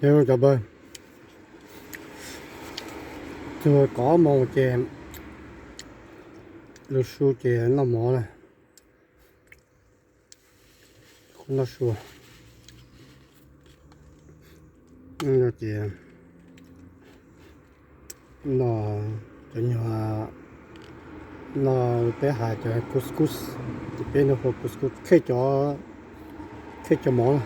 Cov pawg, txog kaum ob moos ces lug su ces noj mov na. Noj su ces noj cov nyuag, noj peb has cov couscous, ces peb no hu couscous, khej cov, khej cov mov na.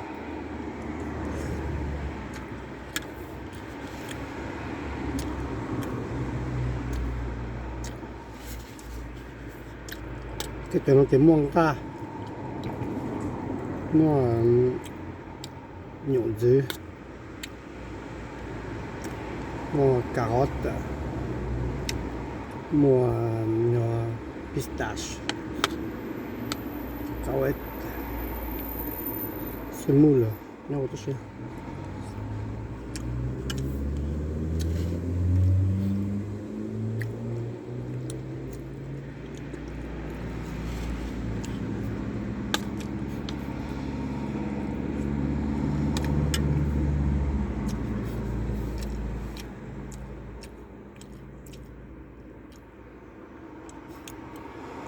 Khej cov no ces muaj nqaj, muaj nyuam ntxwv, muaj cà rốt, muaj nyuag pistache, cà rốt, semoule nyob hauv tib si.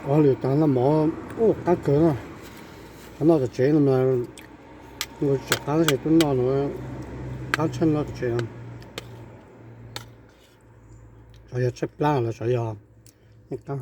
Ua lwm tas noj mov, ub, qab kawg na. Qhov noj tom tsev no mas, nws tsis qab tab sis tuaj noj no qab tshaj noj tom tsev no. Xyov yog tshaib plab los xyov yog qab.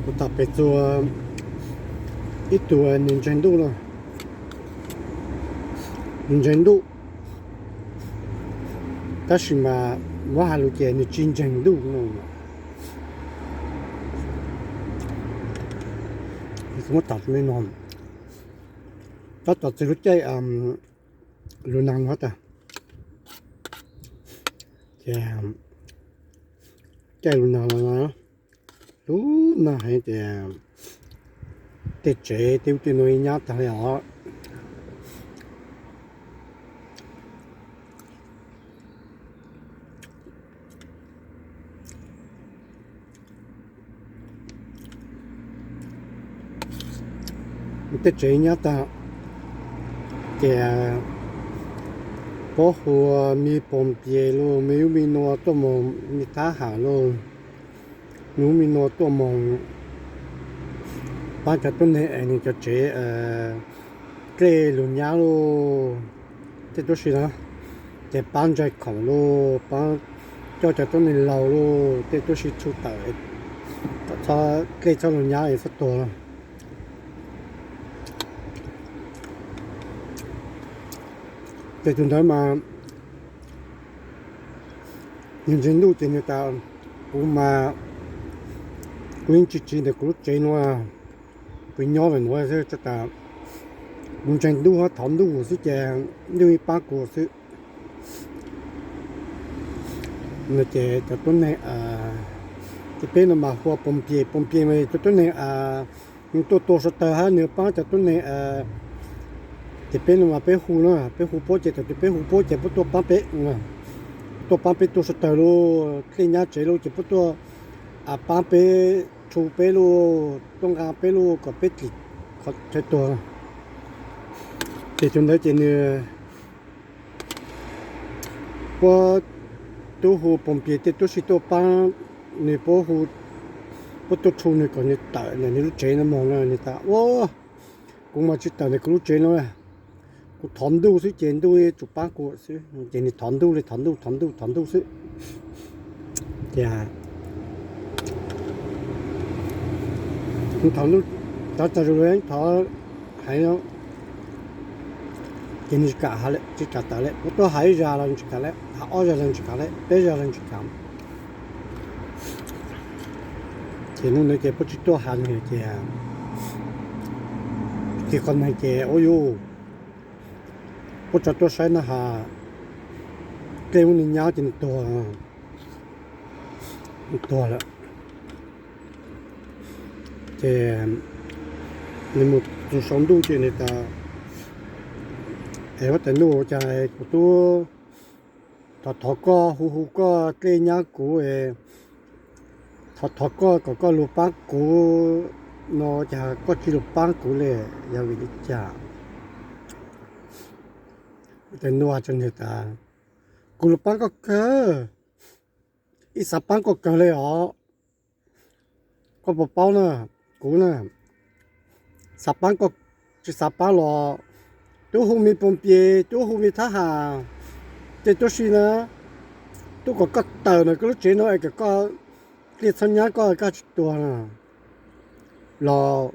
Kuv tham pem txug ib tug nws ntseeg ntuj no, nws ntseeg ntuj, tab sis mas muab has lus ces nws tsis ntseeg ntuj no. Kuv muab tham me no, tab tom txug lub caij lus nag no tas, ces caij lus nag no, lub nag heev ces tej tsev tej ub tej no nyab tag li os. Tej tsev nyab tag, ces puab hu me pos npias los me ub me nua tuaj moog, me thab ham los me ub me nua tuaj moog paab cov tuab neeg es nws cov tsev dlej lug nyab los tej tuab si na, ces paab ntsais khoom los paab coj cov tuab neeg laug los tej tuab si tshu tawm, txhob dlej txhob lug nyab es txhob tuag. Ces tus ntawd mas nws ntseeg ntuj ces nws tas, kuv mas kuv yeej tsis tsiv ntawm kuv lub tsev nuav, kuv nyob ntawm nuav xwb, tas kuv ntseeg ntuj hab thov ntuj xwb ces ntuj yeej paab kuv xwb. No ces cov tuab neeg, ces peb no mas hu ua pos npias, pos npias mas cov tuab neeg tuaj tua suav tawg hab nws paab cov tuab neeg, ces peb no mas peb hu na, peb hu puab ces thaum twg peb hu puab ces puab tuaj paab peb, tuaj paab peb tua suav tawg los dlej nyab tsev los ces puab tuaj paab peb, tshu peb los tuaj nqaa peb los kom peb dlim qhov chaw tuag. Ces tus ntawd ces nws, puab tub hu pos npias tej tuab si tuaj paab, nws puab hu, puab tuaj tshu nws kom nws tawm ntawm nws lub tsev no moog no, nws tas ua, kuv mas tsis tawm ntawm kuv lub tsev no, Kuv thov ntuj xwb ces ntuj tsum pab kuv xwb, ces nws thov ntuj li thov ntuj thov ntuj thov ntuj xwb. Ces thov ntuj, thov tas zus, thov heev, ces nws tsis kam, tsis kam tawm li. Kuv tuaj hais ib zag los nws tsis kam li, hais ob zag los nws tsis kam li, peb zag los nws tsis kam. Ces hnub ntawd ces puab tsis tuaj hais nws ces, ces qhov no ces ua yuv, puab tso tuaj saib no has, dlej muab nws nyab ces nws tuag, nws tuag lawm. Ces nws mus txug saum ntuj ces nws tas, es huab tais ntuj, cas kuv tub thov thov koj, hu hu koj dlej nyab kuv, thov thov koj kom koj lug paab kuv no, cas koj tsis lug paab kuv li, yog vim li cas? Huab tais ntuj has rua nws tas, kuv lug paab koj kawg, ib xav paab koj kawg li os. Koj puas paub na, kuv na, xav paab koj, tsis xav paab los tub hu me pob pies, tub hu me thab has, ces tub si na, tub kom koj tawm ntawm koj lub tsev no es kom koj dlej txhob nyab koj, koj tsis tuag na. Los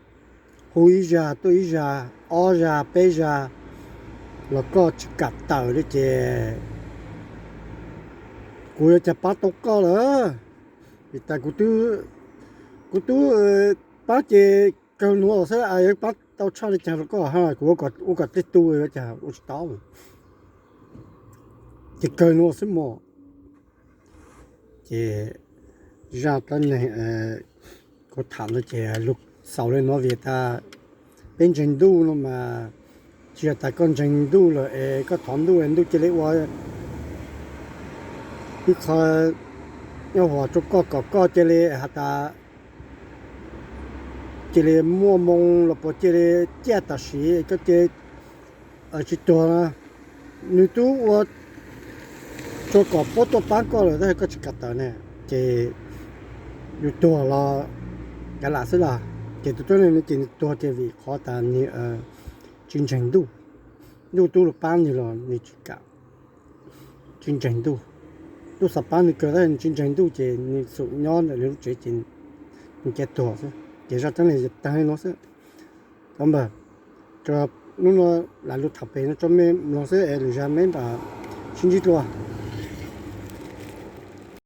hu ib zag tuaj ib zag, ob zag peb zag, los koj tsis kam tawm li ces kuv yuav cas paab tau koj lawm. Vim tas kuv tub, kuv tub paab ces kawg nuav xwb, yuav paab tau tshaj li cas rua koj hab, kuv ua kom dlej tu yuav cas ua tsis tau. Ces kawg nuav xwb mog. Ces zaj dlaab neeg kuv tham no ces lug xaus li no vim tas peb ntseeg ntuj no mas, tsis yog tas koj ntseeg ntuj lawm es koj thov ntuj es ntuj cia li ua ib qho nyuaj huam rua koj kom koj cia li has tas cia li muaj moo los puas cia li ciaj tam sim koj cia li tsis tuag. Nws tub ua rua kom puab tuaj paab koj lawm tab sis koj tsis kam tawm ne, ces yus tuag los kav lam xwb los. Ces tus tuab neeg no ces nws tuag ces vim qhov tas nws tsis ntseeg ntuj, ntuj tub lug paab nws los nws tsis kam, tsis ntseeg ntuj. Tub xav paab nws kawg tab sis nws tsis ntseeg ntuj ces nws xum nyob ntawm nws lub tsev ces nws cia tuag xwb. Ces zaj dlaab neeg taag li no xwb. Npawg, hnub no lam lug tham pem no tso mej mloog xwb es lwm zag meb mam sib ntsib dlua.